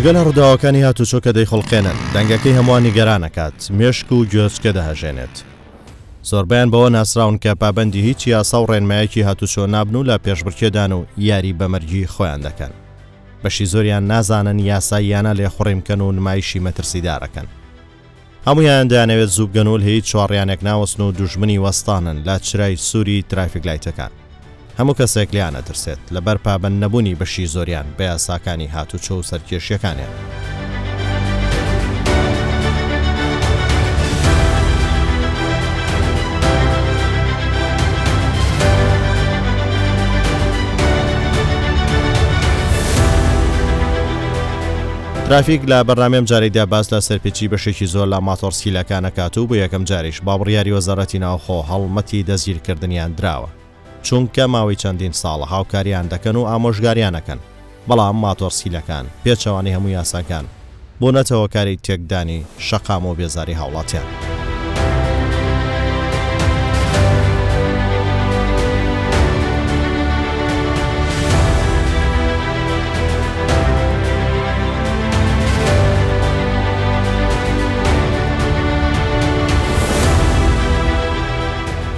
جگە لە ڕووداوەکانی هاتوچۆ کە دەیخوڵقێنن، دەنگەکەی هەمووان نیگەران ئەکات، مێشک و گوێچکە دەهەژێنێت. زۆربەیان بەوە ناسراون کە پابەندی هیچ یاسا و ڕێنمایەکی هاتوچۆ نابن و لە پێشبڕکێدان و یاری بە مەرگی خۆیان دەکەن. بەشی زۆریان نازانن یاساییانە لێخوڕین بکەن و نمایشی مەترسیدار ئەکەن. هەموویان دەیانەوێت زوو بگەن و لە هیچ چواڕیانێک ناوەستن و دوژمنی وەستانن لە چرای سووری ترافیک لایتەکان. هەموو کەسێک لێیان ئەترسێت لەبەر پابەند نەبوونی بەشی زۆریان بە یاساکانی هاتوچۆ و سەرکێشیەکانیان. ترافیک لە بەرنامەی ئەمجارەیدا باس لە سەرپێچی بەشێکی زۆر لە ماتۆڕسکیلەکان ئەکات و بۆ یەکەم جاریش بە بڕیاری وەزارەتی ناوخۆ هەڵمەتی دەستگیرکردنیان دراوە چونکە ماوەی چەندین ساڵە هاوکاریان دەکەن و ئامۆژگاریان ئەکەن بەڵام ماتۆڕسکیلەکان پێچەوانەی هەموو یاساکان بوونەتە هۆکاری تێکدانی شەقام و بێزاری هاوڵاتیان.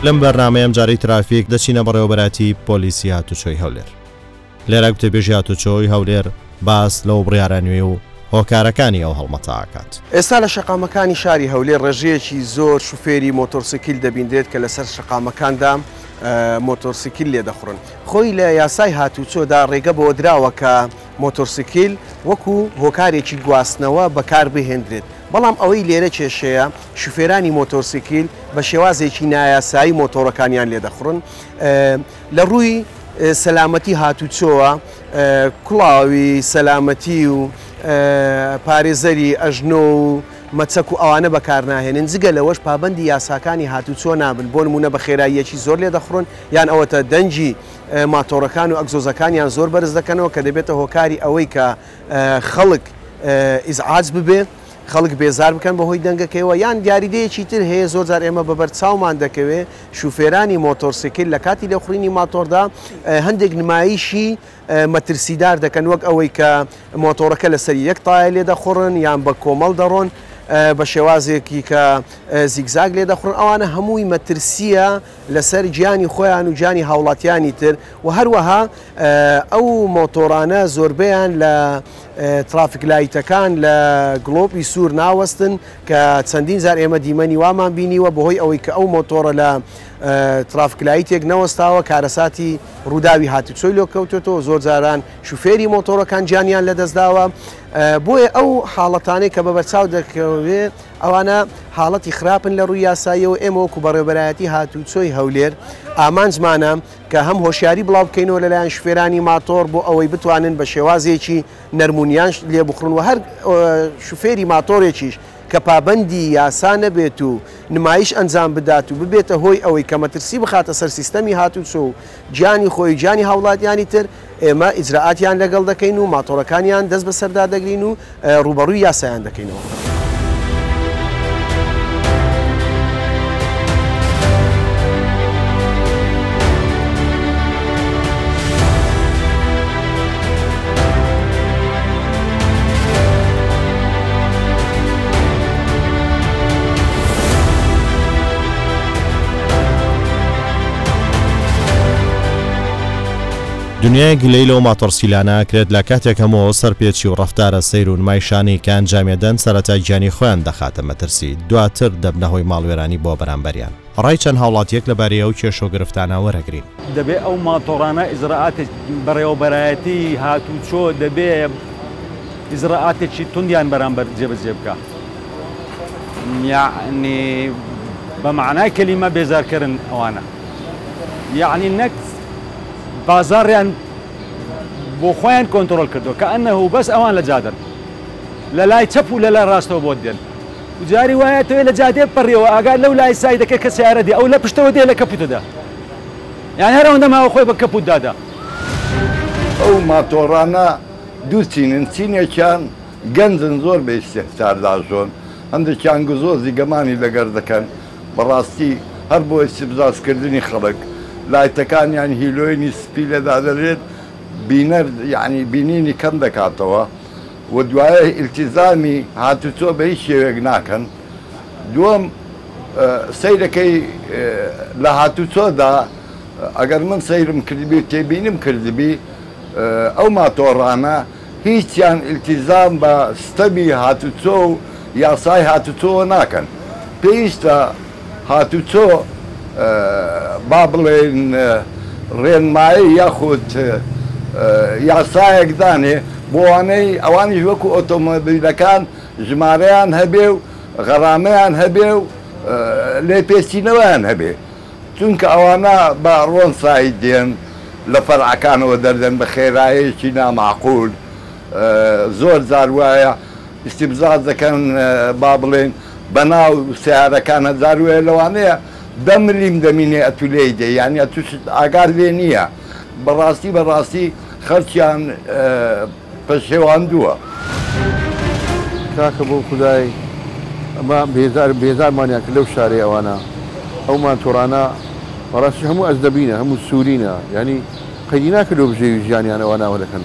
لەم بەرنامەی ئەمجارەی ترافیک دەچینە بەڕێوەبەرایەتی پۆلیسی هاتوچۆی هەولێر. لێرە گوتەبێژی هاتوچۆی هەولێر باس لەو بڕیارە نوێ و هۆکارەکانی ئەو هەڵمەتە ئەکات. ئێستا لە شەقامەکانی شاری هەولێر ڕێژەیەکی زۆر شوفێری مۆتۆرسیکیل دەبینرێت کە لەسەر شەقامەکاندا مۆتۆرسیکیل لێدەخوڕن. خۆی لە یاسای هاتوچۆدا ڕێگە بەوە دراوە کە مۆتۆرسیکیل وەکو هۆکارێکی گواستنەوە بەکاربهێندرێت، بەڵام ئەوەی لێرە کێشەیە شوفێرانی مۆتۆرسیکیل بە شێوازێکی نایاسایی مۆتۆڕەکانیان لێدەخوڕن. لە ڕووی سەلامەتی هاتوچۆوە کوڵاوی سەلامەتی و پارێزەری ئەژنۆ و مەچەک و ئەوانە بەکارناهێنن، جگە لەوەش پابەندی یاساکانی هاتوچۆ نابن، بۆ نموونە بە خێراییەکی زۆر لێدەخوڕن یان ئەوەتە دەنگی ماتۆڕەکان و ئەگزۆزەکانیان زۆر بەرز دەکەنەوە کە دەبێتە هۆکاری ئەوەی کە خەڵک ئیزعاج ببێ. خەڵک بێزار بکەن بەهۆی دەنگەکەیەوە، یان دیاریدەیەکی تر هەیە زۆر جار ئێمە بە بەرچاومان دەکەوێ شوفێرانی مۆتۆرسیکل لە کاتی لێخوڕینی ماتۆردا هەندێک نمایشی مەترسیدار دەکەن وەک ئەوەی کە مۆتۆڕەکە لەسەر یەک تایە لێدەخوڕن یان بە کۆمەڵ دەڕۆن بە شێوازێکی کە زیگزاگ لێدەخوڕن ئەوانە هەمووی مەترسیە لەسەر گیانی خۆیان و گیانی هاوڵاتیانی تر و هەروەها ئەو مۆتۆڕانە زۆربەیان لە ترافیک لایتەکان لە گڵۆپی سوور ناوەستن کە چەندین جار ئێمە دیمەنی وامان بینیوە بەهۆی ئەوەی کە ئەو مۆتۆڕە لە ترافیک لایتێک نەوەستاوە کارەساتی ڕووداوی هاتوچۆی لۆ کەوتێتەوە زۆر جاران شوفێری مۆتۆڕەکان گیانیان لەدەستداوە بۆیە ئەو حاڵەتانەی کە بە بەرچاو دەکەوێ ئەوانە حاڵەتی خراپن لە ڕووی یاساییەوە ئێمە وەکو بەڕێوەبەرایەتی هاتوچۆی هەولێر ئامانجمانە کە هەم هۆشیاری بڵاو بکەینەوە لەلایەن شوفێرانی ماتۆڕ بۆ ئەوەی بتوانن بە شێوازێکی نەرمونیان لێبخوڕن و هەر شوفێری ماتۆرێکیش کە پابەندی یاسا نەبێت و نمایش ئەنجام بدات و ببێتە هۆی ئەوەی کە مەترسی بخاتە سەر سیستەمی هاتوچۆ و گیانی خۆی و گیانی هاوڵاتیانی تر ئێمە ئیجرائاتیان لەگەڵ دەکەین و ماتۆڕەکانیان دەست بەسەردا دەگرین و ڕووبەڕووی یاسایان دەکەینەوە. دنیایەک گلەیی لەو ماتۆڕسکیلانە ئەکرێت لە کاتێک هەموو ئەو سەرپێچی و ڕەفتارە سەیر و نمایشانەی کە ئەنجامیەدەن سەرەتا گیانی خۆیان دەخاتە مەترسی دواتر دەبنە هۆی ماڵوێرانی بۆ بەرامبەریان. ڕای چەند هاوڵاتیەک لەبارەی ئەو کێشە و گرفتانە وەرەگرین. دەبێ ئەو ماتۆڕانە ئیجرائاتێک بەڕێوەبەرایەتی هاتوچۆ دەبێ ئیجرائاتێکی توندیان بەرامبەر جێبەجێ بکا یەعنی بە مەعنای کەلیمە بێزارکەرن ئەوانە یەعنی نەک بازاڕیان بۆ خۆیان کۆنتڕۆڵ کردووە کە ئەنەهو بەس ئەوان لە جادەن لە لای چەپ و لە لای ڕاستەوە بۆت دێن. جاری وایە تۆ لە جادێ پەڕیەوە ئاگات لەو لای سایدەکە کە سیارە دێ ئەو لە پشتەوە دێ لە کەپوتەدا یان هەر ئەوەندە ماوە خۆی بە کەپوت دادا. ئەو ماتۆڕانە دوو چینن، چینێکیان گەنجن زۆر بە ئیستیهتار داژۆن، هەندێکیان گزۆزی گەمانی لەگەر دەکەن، بەڕاستی هەر بۆ ئیستفزازکردنی خەڵک لایتەکانیان هیلۆینی سپی لێدادەنرێت، بینەر یەعنی بینینی کەم دەکاتەوە و دوایە ئیلتیزامی هاتوچۆ بە هیچ شێوەیەک ناکەن. دووەم سەیرەکەی لە هاتوچۆدا ئەگەر من سەیرم کردبی و تێبینیم کردبی ئەو ماتۆڕانە هیچیان ئیلتیزام بە ستەمی هاتوچۆ و یاسای هاتوچۆوە ناکەن. پێویستە هاتوچۆ با بڵێین ڕێنمایی یاخود یاسایەک دانێ بۆ ئەوانەی ئەوانیش وەکو ئۆتۆمۆبیلەکان ژمارەیان هەبێ و غەرامەیان هەبێ و لێپێچینەوەیان هەبێ چونکە ئەوانە بە ڕۆن ساید دێن لە فەرعەکانەوە دەردەن بە خێرایەکی نامەعقول زۆر جار وایە ئیستیبزاز دەکەن با بڵێین بەناو سەیارەکانە جار وەیە لەوانەیە دە ملیم دەمینێ ئەتوو لێی دێی یانی ئەتوو شت ئاگات لێ نییە بەڕاستی بەڕاستی خەڵکیان پەشێواندووە. کاکە بۆ خودای ئەمە بێزار بێزارمانیان کرد لەو شارەی ئەوانە ئەو مانتۆڕانە بەڕاستی هەموو ئەجنەبینە هەموو سورینە یانی قەیدی ناکە لۆ بژێوی ژیانیان ئەوانە ئەوە دەکەن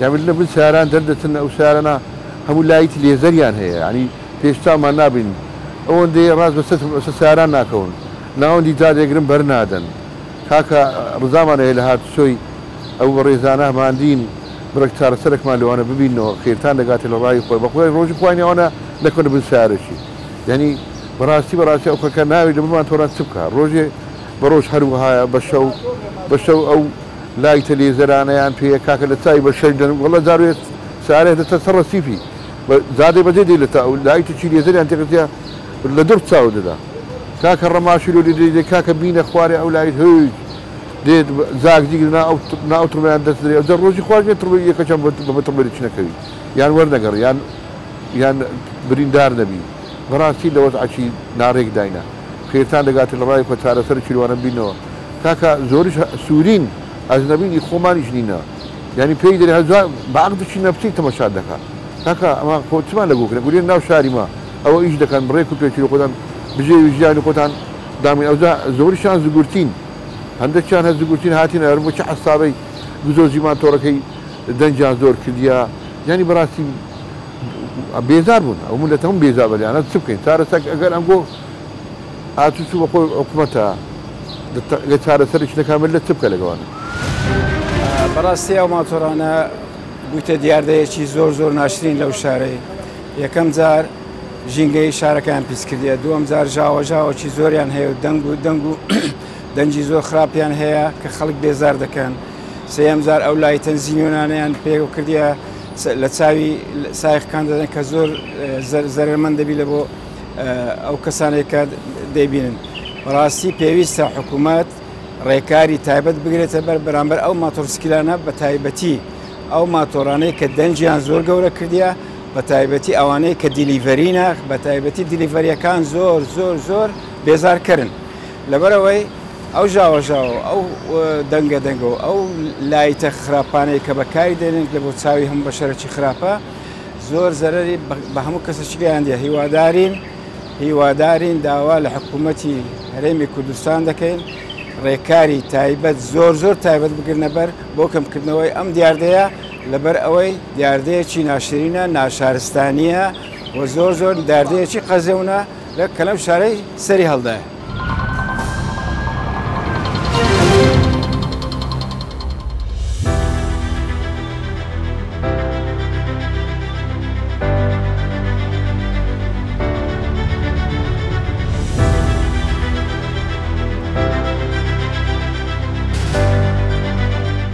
یان لە بن سەیاران دەردەچن ئەو سەیارانە هەموو لایتی لێزەریان هەیە یانی پێش چاومان نابین ئەوەندەی ڕاست بەسەر بەسەر سەیاران ناکەون ناوەندی جادەگرن بەر نادەن کاکە ڕزامان هەیە لە هاتوچۆی ئەو بەڕێزانە ماندین بڕێک چارەسەرەکمان لەوانە ببینەوە خێرتان دەگاتێ لە ڕای خۆی بەخۆی ڕۆژی خوانی ئەوانە نەکەونە بن سەیارەکی یانی بەڕاستی بەڕاستی ئەو خەکە ناوی لە بمان تۆران چ بکا ڕۆژێ بە ڕۆژ هەر وەهایە بە شەو بە شەو ئەو لایتە لێزەرانەیان پێیە کاکە لە چاوی بە شەوی دەن وەڵا جارێ سارێ لە سەر ڕەسیفی بە زادەی بەجێ دێ لە تا ئەو لایتێکی لێزەریان تێکردیە لە دڕ چاو دەدا کاکە ڕەماشی لۆ لێ دێ کاکە بینە خوارێ ئەو لایت هیچ دێت زاک زیگ نا ئەو نا ئەو تڕبیان دەست درێ ئەوجا ڕۆژی خواش نیە تڕبی یەکەچان بە تڕبێ چ نەکەوی یان وەرنەگەڕی یان یان بریندار نەبی بەڕاستی لە وەزعەکی ناڕێک داینە خێرتان دەگاتێ لە ڕای خۆ چارەسەرێکی لەوانە بینەوە کاکە زۆریش سوورین ئەجنەبین ئی خۆمانیش نینە یانی پێی دەرێ هەر جوان بە عەقد چی نەبچی تەمەشات دەکا کاکە ئەمە خۆ چمان لە گۆکرێ گورێن ناو شاری ما ئەوە ئیش دەکەن ڕێک و پێکی لە خۆتان بژێوی ژیانی خۆتان دامین ئەوجا زۆریشیان زگورتین هەندەکیان هەر زگورتین هاتین ئەرم بۆ چ حەسابەی گزۆزی ماتۆڕەکەی دەنگیان زۆر کردیە یانی بەڕاستی بێزار بوون ئەو ملەتە هەموو بێزار بە لێیانە چ بکەین چارەسەر ئەگەر ئەمگۆ هاتوچوو بە خۆی حکومەتە گەر چارەسەرێکی نەکا مللەت چ بکە لەگەڵانە. بەڕاستی ئەو ماتۆڕانە بوویتە دیاردەیەکی زۆر زۆر ناشرین لەو شارەی یەکەم جار ژینگەی شارەکەیان پیس کردیە دووەم جار ژاوە ژاوەکی زۆریان هەیە و دەنگ و دەنگ و دەنگی زۆر خراپیان هەیە کە خەڵک بێزار دەکەن سێیەم جار ئەو لای تەنزیمیۆنانیان پێ کردیە لە چاوی سایقەکان دەدەن کە زۆر زەرەرمەند دەبی لە بۆ ئەو کەسانێک کە دەیبینن بەڕاستی پێویستە حکوومەت ڕێکاری تایبەت بگرێتە بەر بەرامبەر ئەو ماتۆرسکیلانە بە تایبەتی ئەو ماتۆرانەی کە دەنگیان زۆر گەورە کردیە بە تایبەتی ئەوانەی کە دیلیڤەرینە بە تایبەتی دیلیڤەریەکان زۆر زۆر زۆر بێزارکەرن لەبەرەوەی ئەو ژاوەژاوە ئەو دەنگە دەنگە و ئەو لایتە خراپانەی کە بەکاری دێنن لە بۆ چاوی هەموو بەشەرەکی خراپە زۆر زەرەری بە هەموو کەسێکی گەیاندیە هیوادارین هیوادارین داوا لە حکوومەتی هەرێمی کوردستان دەکەین ڕێکاری تایبەت زۆر زۆر تایبەت بگرنە بەر بۆ کەمکردنەوەی ئەم دیاردەیە لەبەر ئەوەی دیاردەیەکی ناشرینە ناشارستانیە و زۆر زۆر دیاردەیەکی قەزەونە لە کە لەم شارەی سەری هەڵدایە.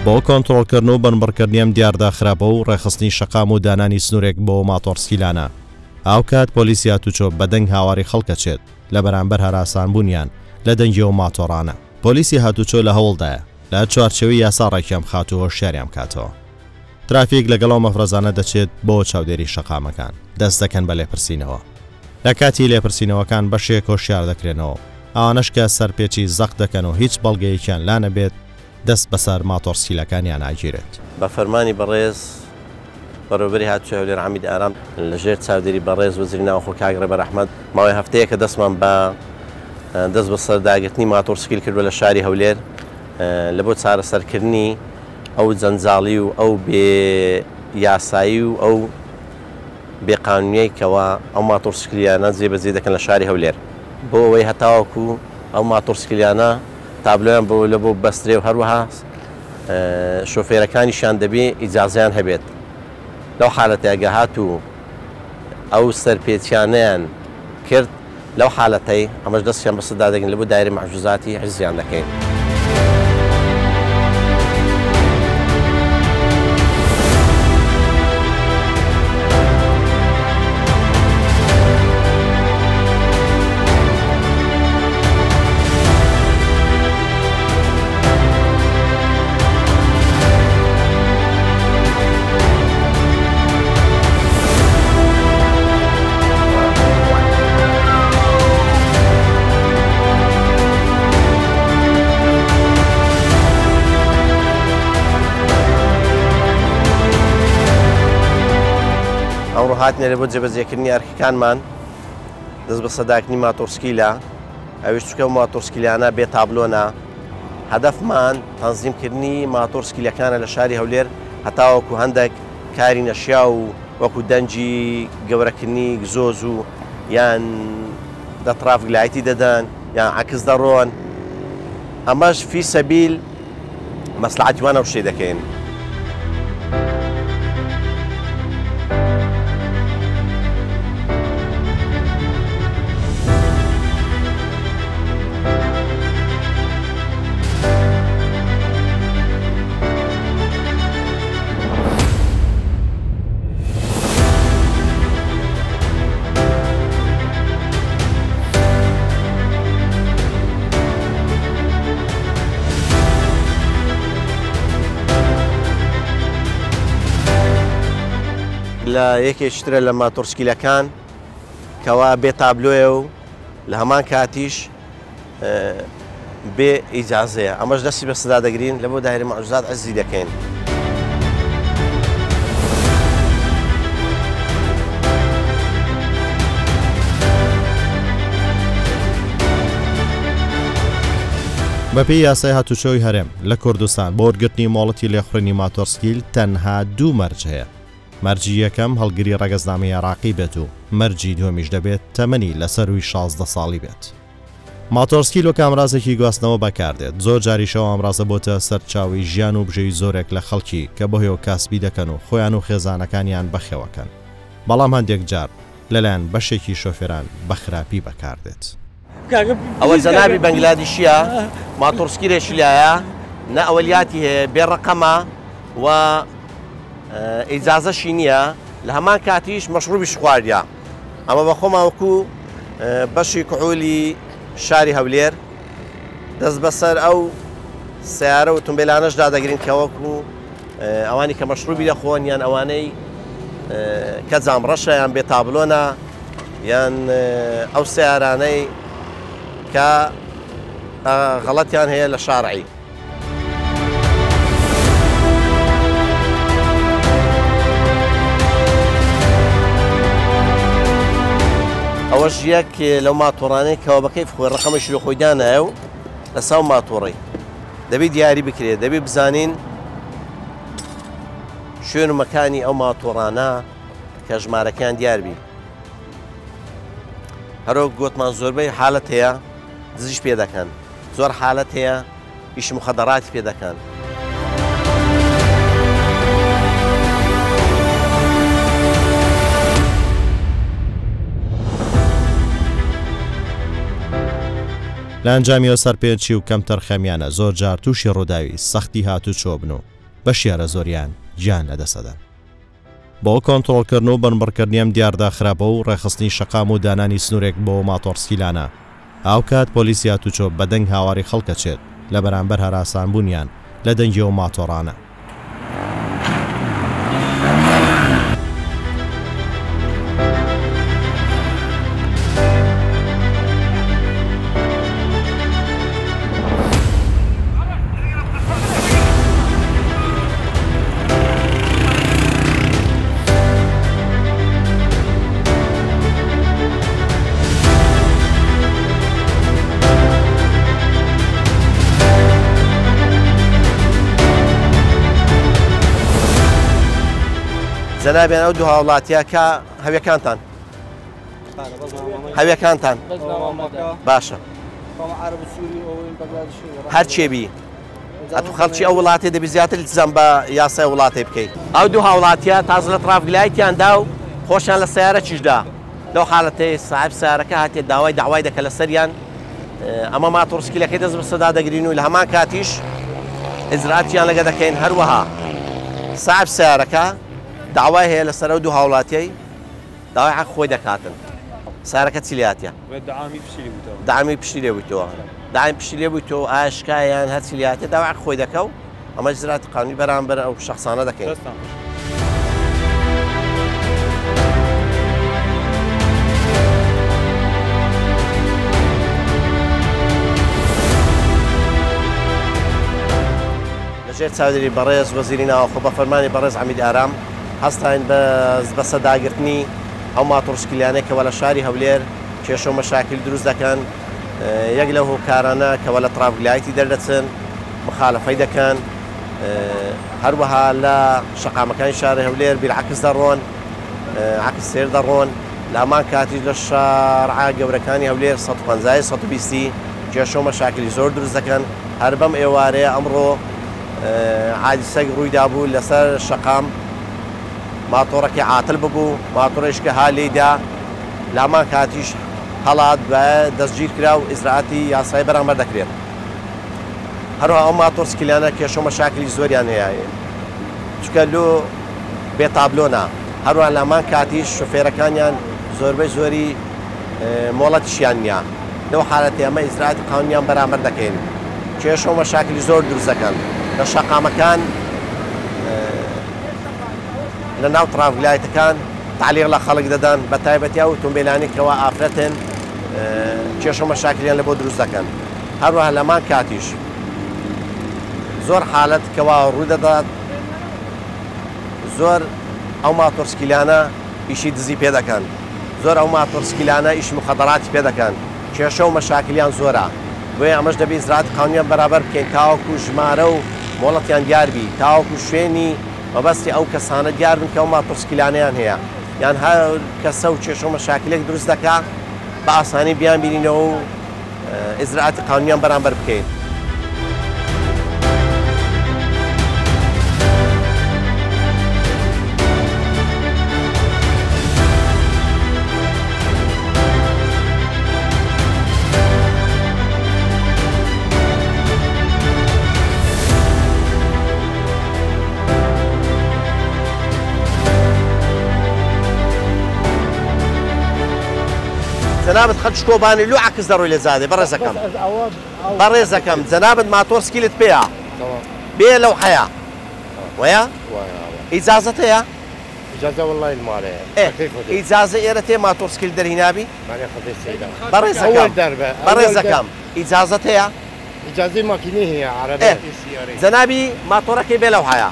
بۆ کۆنترۆڵکردن و بنبڕکردنی ئەم دیاردە خراپە و ڕێکخستنی شەقام و دانانی سنوورێک بۆ ماتۆڕسکیلانە. هاوکات پۆلیسی هاتوچۆ بە دەنگ هاواری خەڵک ئەچێت لە بەرامبەر هەراسانبوونیان لە دەنگی ئەو ماتۆڕانە. پۆلیسی هاتوچۆ لە هەوڵدایە لە چوارچێوەی یاسا ڕێکیان بخات و هۆشیاریان بکاتەوە. ترافیک لەگەڵ ئەو مەفرەزانە دەچێت بۆ چاودێری شەقامەکان، دەست دەکەن بە لێپرسینەوە. لە کاتی لێپرسینەوەکان بەشێک هۆشیار دەکرێنەوە، ئەوانەش کە سەرپێچی زەق دەکەن و هیچ بەڵگەیەکیان لا نەبێت دەست بەسەر ماتۆڕسکیلەکانیان ئاگیرێت. بە فەرمانی بەڕێز بەڕێوەبەری هاتوچۆی هەولێر عەمید ئارام، لە ژێر چاودێری بەڕێز وەزیری ناوخۆ کاک ڕێبەر ئەحمەد، ماوەی هەفتەیەکە دەستمان بە دەست بەسەر داگرتنی ماتۆڕسکیل کردووە لە شاری هەولێر لە بۆ چارەسەرکردنی ئەو جەنجاڵی و ئەو بێ یاسایی و ئەو بێ قانونیەی کەوا ئەو ماتۆڕسکلیانە جێبەجێ دەکەن لە شاری هەولێر بۆ ئەوەی هەتاوەکو ئەو ماتۆڕسکلیانە تابلۆیان بۆ لە بۆ بەسترێ و هەروەها شۆفێرەکانیشیان دەبێ ئیجازەیان هەبێت لەو حالەتە گە هاتوو ئەو سەرپێچیانەیان کرد لەو حالەتەی ئەمەش دەستیان بەسەردا دەگرین لە بۆ دایرەی مەحجوزاتی حجزیان دەکەین. ئەمڕۆ هاتینە بۆ جێبەجێکردنی ئەرکەکانمان دەست بە سەداکنی ماتۆرسکیلە ئەویش چونکە ئەو ماتۆڕسکیلانە بێ تابلۆنە، هەدەفمان تەنزیمکردنی ماتۆڕسکیلەکانە لە شاری هەولێر هەتاوەکو هەندێک کاری نەشیاو و وەکو دەنگی گەورەکردنی گزۆز و یان دە ترافک لایتی دەدەن یان عەکس دەڕۆن ئەمەش فی سەبیل مەسلحەتی وان ئەو شتەی دەکەین. لە یەکێکی ترە لە ماتۆڕسکیلەکان کەوا بێ تابلۆیە و لە هەمان کاتیش بێ ئیجازەیە ئەمەش دەستی بە سدا دەگرین لە بۆ دایرە مەعجوزات عزی دەکەین. بەپێی یاسای هاتوچۆی هەرێم لە کوردستان بۆ وەرگرتنی مۆڵەتی لێخوڕینی ماتۆڕسکیل تەنها دوو مەرج هەیە، مەرجی یەکەم هەڵگری ڕەگەزنامەی عێراقی بێت و مەرجی دووەمیش دەبێت تەمەنی لە سەرووی 16 ساڵی بێت. ماتۆڕسکیل وەک ئامرازێکی گواستنەوە بەکاردێت، زۆر جاریش ئەو ئامرازە بۆتە سەرچاوەی ژیان و بژێوی زۆرێک لە خەڵکی کە بەهۆیەوە کاسبی دەکەن و خۆیان و خێزانەکانیان بەخێوەکەن، بەڵام هەندێک جار لەلایەن بەشێکی شۆفێران بە خراپی بەکاردێت. ئەوە جەنابی بەنگلادیشیە ماتۆڕسکیلێکی لایە نە ئەوەلیاتی هەیە بێ ڕەقەمە و ئیجازەشی نییە لە هەمان کاتیش مەشروبیش خواردە ئەمە بە خۆمان وەکو بەشی کحولی شاری هەولێر دەست بەسەر ئەو سیارە و تونبێلانەشدا دەگرین کە وەکو ئەوانی کە مەشروبی دەخۆن یان ئەوانەی کە جامڕەشە یان بێ تابلۆنە یان ئەو سیارانەی کە غەڵەتیان هەیە لە شارعی. ئەوەش یەک لەو ماتۆڕانەی کەەوە بە کەیف خۆی ڕقەمەشی لە خۆی دانایە و لە ساو ماتۆڕی دەبی دیاری بکرێت دەبی بزانین شوێن و مەکانی ئەو ماتۆڕانە کە ژمارەکان دیاربی هەرۆک گوتمان زۆربەی حالەت هەیە دزیش پێ دەکەن زۆر حالەت هەیە ئیش مخدراتی پێ دەکەن. لە ئەنجامی ئەو سەرپێچی و کەمتەرخەمیانە زۆر جار تووشی ڕووداوی سەختی هاتوچۆ بن و بەشی هەرە زۆریان گیان لەدەست ئەدەن. بۆ کۆنتڕۆڵکردن و بنبڕکردنی ئەم دیاردە خراپە و ڕێکخستنی شەقام و دانانی سنوورێک بۆ ماتۆڕسکیلانە، هاوکات پۆلیسی هاتوچۆ بە دەنگ هاواری خەڵک ئەچێت لە بەرامبەر هەراسانبوونیان لە دەنگی ئەو ماتۆڕانە. جەنابیان ئەو دوو هاوڵاتیە کە هەویەکانتان هەویەکانتان باشە هەرچێبی ئەتو خەڵکی ئەو وڵاتێ دەبی زیاتر التزام بە یاسای وڵاتێ بکەیت. ئەو دوو هاوڵاتیە تازە لە تڕافگلایتیان دا و خۆشیان لە سەیارەکیش دا. لەو حالەتەی ساحب سەیارەکە هاتیە داوای دەعوای دەکە لەسەریان ئەمە ماتۆڕسکیلەکەی دەست بەسەدا دەگرین و لە هەمان کاتیش ئیجراتیان لەگە دەکەین. هەروەها ساحب سەیارەکە داوای هەیە لەسەر ئەو دوو هاوڵاتیەی داوای حەق خۆی دەکاتن. سارەکە چی لاتە؟ دامی پشتی لێ بوویتەوە دایم پشتی لێ بوویتەوە ئایا شکایان هەرچی لاتە داوای حەق خۆی دەکە و ئەمە ئیجراتی قانونی بەرامبەر ئەو شخصانە دەکەین. لەژێر چاودێری بەڕێز وەزیری ناوەخۆ بە فەرمانی بەڕێز عەمید ئارام هەستاین بە بەسەداگرتنی ئەو ماتۆڕسکیلانەی کەوا لە شاری هەولێر کێشە و مەشاکیل دروست دەکەن، یەک لەو هۆکارانە کەوا لە ترافیک light ی دەردەچن مخالەفەی دەکەن، هەروەها لە شەقامەکانی شاری هەولێر بیلعەکس دەڕۆن، عەکس سێر دەڕۆن، لە هەمان کاتیش لە شارعە گەورەکانی هەولێر 150 120 کێشە و مەشاکیلی زۆر دروست دەکەن، هەر بەم ئێوارەیە ئەمڕۆ حادیسەک ڕوویدابوو لەسەر شەقام ماتۆڕەکەی عاتل ببوو، ماتۆڕێکە ها لێیدا، لە هەمان کاتیش هەڵات دوایە دەستگیر کرا و ئیجرائاتی یاسایی بەرامبەر دەکرێت. هەروەها ئەو ماتۆڕسکیلانە کێشە و مەشاکلی زۆریان هەیە چونکە لۆ بێ تابلۆ نا، هەروەها لە هەمان کاتیش شۆفێرەکانیان زۆربەی زۆری مۆڵەتیشیان نییە. لەو حالەتەی ئەمە ئیجرائاتی قانونیان بەرامبەر دەکەین. کێشە و مەشاکلی زۆر دروست دەکەن لە شەقامەکان. لە ناو ترافیک light ەکان تەعلیق لە خەڵک دەدەن، بە تایبەتی ئەو ئۆتۆمبیلانەی کەوا ئافرەتن کێشە و مەشاکلیان لە بۆ دروست دەکەن. هەروەها لە هەمان کاتیش زۆر حالەت کەوا ڕوو دەدات زۆر ئەو ماتۆرسکیلانە ئیشی دزی پێ دەکەن، زۆر ئەو ماتۆرسکیلانە ئیشی مخدراتی پێ دەکەن، کێشە و مەشاکلیان زۆرە. بۆیە ئەمەش دەبێ ئیجرائاتی قانونیان بەرابەر بکەین تاوەکو ژمارە و مۆڵەتیان دیار بی، تاوەکو شوێنی مەبەستی ئەو کەسانە دیار بن کە ئەو ماتۆڕسکیلانەیان هەیە، یان هەر کەسە و کێشە و مەشاکلێک دروست دەکا بە ئاسانی بیانبینینەوە و ئیجرائاتی قانونیان بەرامبەر بکەین. جەنابت خەلکی کۆبانی لۆ عەکس دەڕۆی لە جادێ بەڕێزەکەم بەڕێزەکەم جەنابت ماتۆر سکیلت پێیە بێ لەو حەیا وەیە ئیجازەت هەیە ئیجازە وەڵڵای المالێ ئیجازە ئێرە تێ ماتۆر سکیل دەرهینابی بەڕێزەکەم بەڕێزەکەم ئیجازەت هەیە ئیجازەی ماکینەی هەیە عەرەبێ جەنابی ماتۆرەکەی بێ لەوحەیە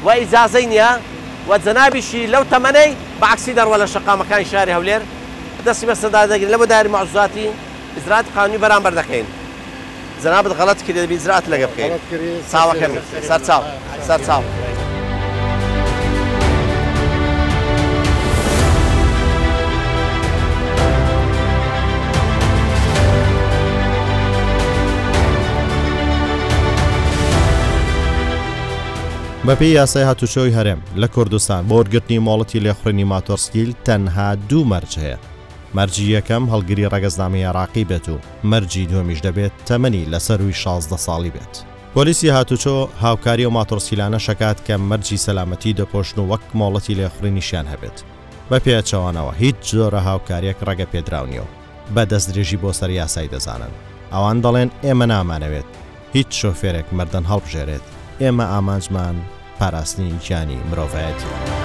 و ئیجازەی نییە و جەنابیشی لەو تەمەنەی بە عەکسی دەڕوا لە شەقامەکانی شاری هەولێر دەستی بەسەردا دەگرین لە بۆ دایری مەعزوزاتی ئیجرائاتی قانونی بەرامبەر دەکەین جەنابت غەڵەت کردی دەبی ئیجرائات لەگە بکەین چاوەکەمی سەرچاو سەرچاو. بەپێی یاسای هاتوچۆی هەرێم لە کوردستان بۆ وەرگرتنی مۆڵەتی لێخوڕینی ماتۆڕسکیل تەنها دوو مەرج هەیە، مەرجی یەکەم هەڵگری ڕەگەزنامەی عێراقی بێت و مەرجی دووەمیش دەبێت تەمەنی لە سەرووی 16 ساڵی بێت. پۆلیسی هاتوچۆ هاوکاری ئەو ماتۆڕسکیلانەش ئەکات کە مەرجی سەلامەتی دەپۆشن و وەک مۆڵەتی لێخوڕینیشیان هەبێت. بە پێچەوانەوە هیچ جۆرە هاوکاریەک ڕێگە پێدراو نیە و بە دەستدرێژی بۆ سەر یاسای دەزانن. ئەوان دەڵێن ئێمە نامانەوێت هیچ شۆفێرێک مردن هەڵبژێرێت، ئێمە ئامانجمان پاراستنی گیانی مرۆڤایەتیە.